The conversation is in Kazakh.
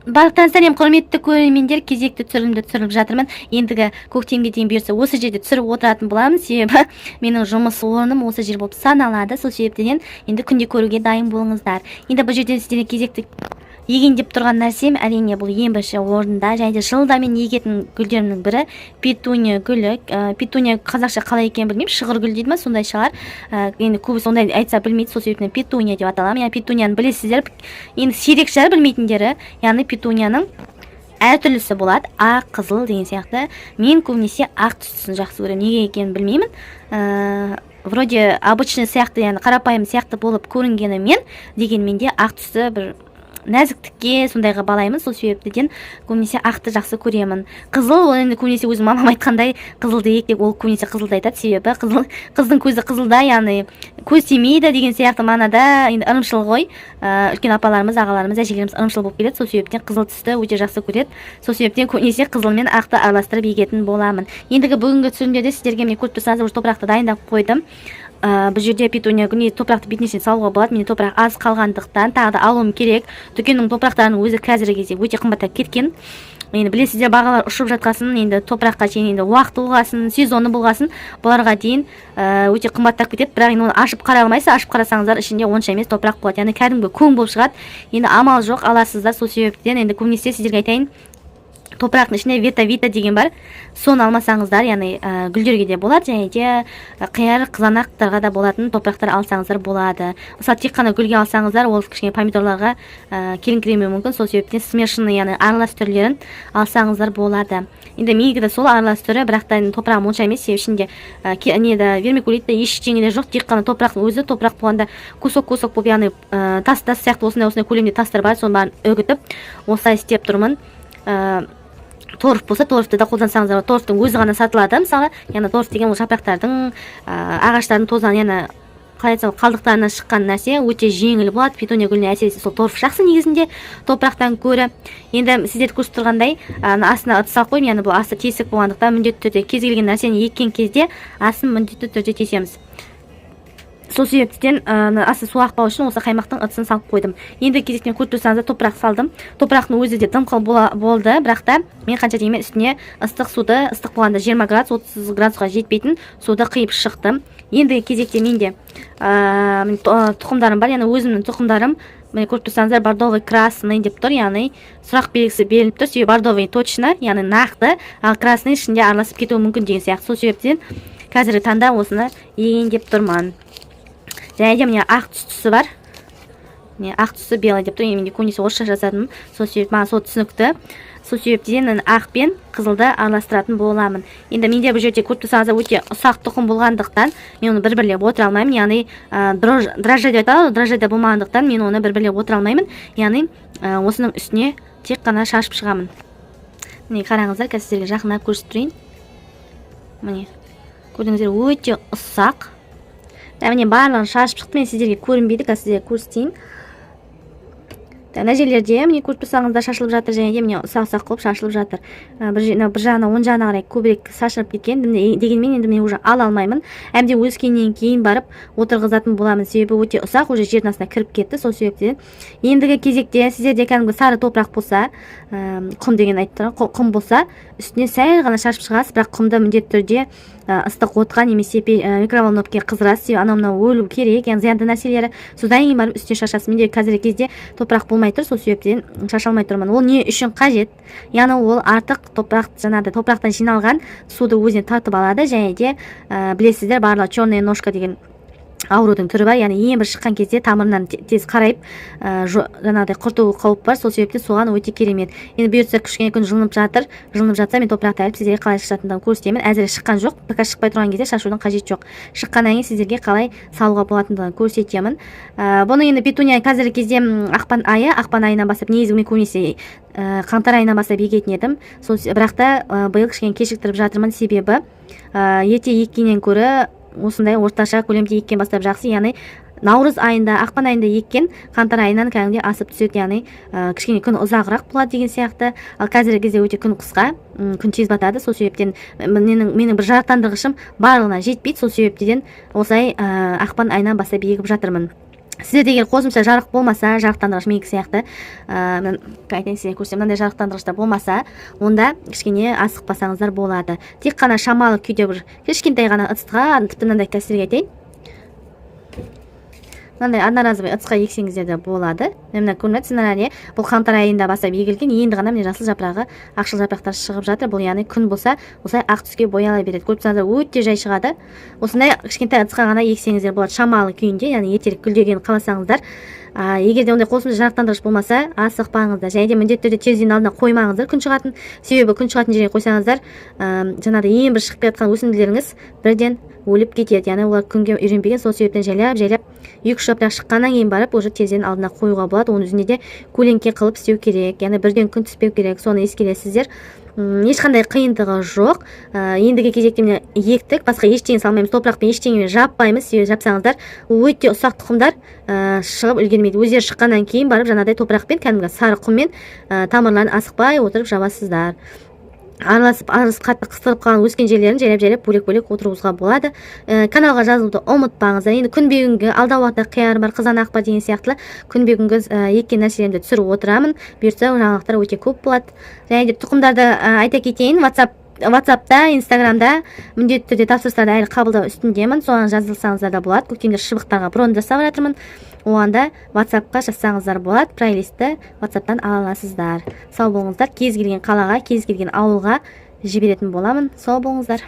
Барлықтарыңызға сәлем, құрметті көрермендер! Кезекті түсірілімді түсіріп жатырмын. Ендігі көктемге дейін, бұйырса, осы жерде түсіріп отыратын боламын, себебі менің жұмыс орным осы жер болып саналады. Сол себептен енді күнде көруге дайын болыңыздар. Енді бұл жерден сіздерге кезекті егейін деп тұрған нәрсем, әрине, бұл ең бірінші орында және де жылда мен егетін гүлдерімнің бірі — петуния гүлі. Петуния қазақша қалай екенін білмеймін, шығыр гүл дейді ма, сондай шығар. Енді көбісі ондай айтса білмейді, сол себептен петуния деп аталамын. Яғни петунияны білесіздер, енді сирек шығар білмейтіндері. Яғни петунияның әртүрлісі болады: ақ, қызыл деген сияқты. Мен көбінесе ақ түстісін жақсы көремін, неге екенін білмеймін. Вроде обычный сияқты, яғни қарапайым сияқты болып көрінгенімен, дегенмен де ақ түсті бір нәзіктікке, сондайға балаймын. Сол себептіден көбінесе ақты жақсы көремін. Қызыл ол енді көбінесе өзім мамам айтқандай, қызылды ек деп, ол көбінесе қызылды айтады, себебі қызыл қыздың көзі қызылда, яғни көз тимейді деген сияқты мағынада. Енді ырымшыл ғой, үлкен апаларымыз, ағаларымыз, әжелеріміз ырымшыл болып келеді. Сол себептен қызыл түсті өте жақсы көреді. Сол себептен көбінесе қызыл мен ақты араластырып егетін боламын. Ендігі бүгінгі түсірілімдерде сіздерге, міне, көріп тұрсаңыздар, уже топырақты дайындап қойдым. Бұл жерде петуния гүліне топырақты бетіне шейін салуға болады. Менде топырақ аз қалғандықтан, тағы да алуым керек. Дүкеннің топырақтарының өзі қазіргі кезде өте қымбаттап кеткен. Енді білесіздер, бағалар ұшып жатқасын, енді топыраққа шейін енді уақыт болғасын, сезоны болғасын, бұларға дейін өте қымбаттап кетеді. Бірақ енді оны ашып қарай алмайсыз. Ашып қарасаңыздар, ішінде онша емес топырақ болады, яғни кәдімгі көң болып шығады. Енді амал жоқ, аласыздар. Сол себептен енді көбінесе сіздерге айтайын, топырақтың ішінде Вета-Вита деген бар, соны алмасаңыздар, яғни гүлдерге де болады және де қияр, қызанақтарға да болатын топырақтар алсаңыздар болады. Мысалы, тек қана гүлге алсаңыздар, ол кішкене помидорларға келіңкіремеуі мүмкін. Сол себептен смешанный, яғни аралас түрлерін алсаңыздар болады. Енді менікі де сол аралас түрі, бірақ та енді топырағым онша емес, себебі ішінде неде, вермикулит те, ештеңе де жоқ, тек қана топырақтың өзі. Топырақ болғанда кусок кусок болып, яғни тас тас сияқты, осындай осындай көлемде тастар бар, соның бәрін үгітіп, осылай істеп тұрмын. Торф болса, торфты да қолдансаңыздар болады. Торфтың өзі ғана сатылады, мысалы. Яғни торф деген ол жапырақтардың, ағаштардың тозған, яғни қалай айтсам, қалдықтарынан шыққан нәрсе, өте жеңіл болады. Петуния гүліне әсіресе сол торф жақсы негізінде топырақтан гөрі. Енді сіздер көріп тұрғандай, ана астына ыдыс салып қойдым, яғни бұл асты тесік болғандықтан, міндетті түрде кез келген нәрсені еккен кезде астын міндетті түрде тесеміз. Сол себептен асты су ақпау үшін осы қаймақтың ыдысын салып қойдым. Енді кезектен, көріп тұрсаңыздар, топырақ салдым. Топырақтың өзі де дымқыл болды, бірақ та мен қанша дегенмен үстіне ыстық суды, ыстық болғанда 20 градус, 30 градусқа жетпейтін суды құйып шықтым. Енді кезекте менде тұқымдарым бар, яғни өзімнің тұқымдарым. Міне, көріп тұрсаңыздар, бордовый красный деп тұр, яғни сұрақ белгісі беріліп тұр, себебі бордовый точно, яғни нақты, ал красный ішінде араласып кетуі мүмкін деген сияқты. Сол себептен қазіргі таңда осыны егейін деп тұрмын. Және де, міне, ақ түстісі бар, міне, ақ түсі, белый деп тұр. Енді менде көбінесе орысша жазатыным, сол себеп маған сол түсінікті. Сол себептен енді ақ пен қызылды араластыратын боламын. Енді менде бұл жерде, көріп тұрсаңыздар, өте ұсақ тұқым болғандықтан, мен оны бір бірлеп отыра алмаймын, яғни дрожжи деп айтады ғой, дрожжида болмағандықтан, мен оны бір бірлеп отыра алмаймын, яғни осының үстіне тек қана шашып шығамын. Міне, қараңыздар, қазір сіздерге жақындап көрсетіп тұрайын. Міне, көрдіңіздер, өте ұсақ. Міне, барлығын шашып шықтым. Мен сіздерге көрінбейді, қазір сіздерге көрсетейін. Мына жерлерде, міне, көріп тұрсаңыздар, шашылып жатыр және де, міне, ұсақ ұсақ қылып шашылып жатыр. Бір жағына, оң жағына қарай көбірек шашылып кеткен. Міне, дегенмен енді мен уже ала алмаймын, әбден өскеннен кейін барып отырғызатын боламын, себебі өте ұсақ, уже жердің астына кіріп кетті. Сол себептен ендігі кезекте сіздерде кәдімгі сары топырақ болса, құм деген айтып тұр ғой, құм болса, үстіне сәл ғана шашып шығасыз. Бірақ құмды міндетті түрде ыстық отқа немесе микроволновкаға қыздырасыз, себебі анау мынау өлу керек, яғни зиянды нәрселері. Содан кейін барып үстіне шашасыз. Менде қазіргі кезде топырақ болмай тұр, сол себептен шаша алмай тұрмын. Ол не үшін қажет? Яғни ол артық топырақ, жаңағыдай топырақтан жиналған суды өзіне тартып алады. Және де білесіздер, барлығы, черная ножка деген аурудың түрі бар, яғни ең бір шыққан кезде тамырынан тез қарайып, жаңағыдай құрту қауіп бар. Сол себептен соған өте керемет. Енді бұйыртса, кішкене күн жылынып жатыр. Жылынып жатса, мен топырақты әліп, сіздерге қалай шашатындығын көрсетемін. Әзір шыққан жоқ пока. Шықпай тұрған кезде шашудың қажеті жоқ. Шыққаннан кейін сіздерге қалай салуға болатындығын көрсетемін. Бұны енді, петуния, қазіргі кезде ақпан айы, ақпан айынан бастап, негізі мен көбінесе қаңтар айынан бастап егетін едім. Сол бірақ та биыл кішкене кешіктіріп жатырмын, себебі ерте еккеннен гөрі осындай орташа көлемде еккен бастап жақсы. Яғни наурыз айында, ақпан айында еккен қаңтар айынан кәдімгідей асып түседі, яғни кішкене күн ұзағырақ болады деген сияқты. Ал қазіргі кезде өте күн қысқа, күн тез батады. Сол себептен менің бір жарықтандырғышым барлығына жетпейді. Сол себептен осылай ақпан айынан бастап егіп жатырмын. Сіздерде егер қосымша жарық болмаса, жарықтандырғыш менікі сияқты, айтайын, сіздерге көрсетемін, мынандай жарықтандырғыштар болмаса, онда кішкене асықпасаңыздар болады. Тек қана шамалы күйде бір кішкентай ғана ыдысқа, тіпті мынандай, сіздерге айтайын, мынандай одноразовый ыдысқа ексеңіздер де болады. Мына көрінеді сценарий. Бұл қаңтар айында бастап егілген, енді ғана, міне, жасыл жапырағы, ақшыл жапырақтар шығып жатыр. Бұл, яғни, күн болса, осылай ақ түске бояла береді. Көріп тұрсаңыздар, өте жай шығады. Осындай кішкентай ыдысқа ғана ексеңіздер болады шамалы күйінде, яғни ертерек гүлдегенін қаласаңыздар. Егер де ондай қосымша жарықтандырғыш болмаса, асықпаңыздар. Және де міндетті түрде терезенің алдына қоймаңыздар күн шығатын, себебі күн шығатын жерге қойсаңыздар, жаңағыдай ең бір шығып келе жатқан өсімдіктеріңіз бірден өліп кетеді, яғни олар күнге үйренбеген. Сол себептен жайлап жайлап екі үш жапырақ шыққаннан кейін барып уже терезенің алдына қоюға болады. Оның өзіне де көлеңке қылып істеу керек, яғни бірден күн түспеу керек, соны ескересіздер. Ешқандай қиындығы жоқ. Ендігі кезекте, міне, ектік, басқа ештеңе салмаймыз, топырақпен ештеңемен жаппаймыз, себебі жапсаңыздар, өте ұсақ тұқымдар шығып үлгермейді. Өздері шыққаннан кейін барып жаңағыдай топырақпен, кәдімгі сары құммен тамырларын асықпай отырып жабасыздар. Араласып араласып, қатты қыстырып қалған өскен жерлерін жайлап жайлап бөлек бөлек отырғызуға болады. Каналға жазылуды ұмытпаңыздар. Енді күнбе күнгі, алдағы уақытта қияр бар, қызанақ бар деген сияқты күнбе күнгі еккен нәрселерімді түсіріп отырамын. Бұйыртса, жаңалықтар өте көп болады. Және де тұқымдарды айта кетейін, WhatsAppта, Инстаграмда міндетті түрде тапсырыстарды әлі қабылдау үстіндемін, соған жазылсаңыздар да болады. Көктемде шыбықтарға бронь жасап жатырмын, оған да WhatsAppқа жазсаңыздар болады, прайлистті WhatsAppтан ала аласыздар. Сау болыңыздар! Кез келген қалаға, кез келген ауылға жіберетін боламын. Сау болыңыздар!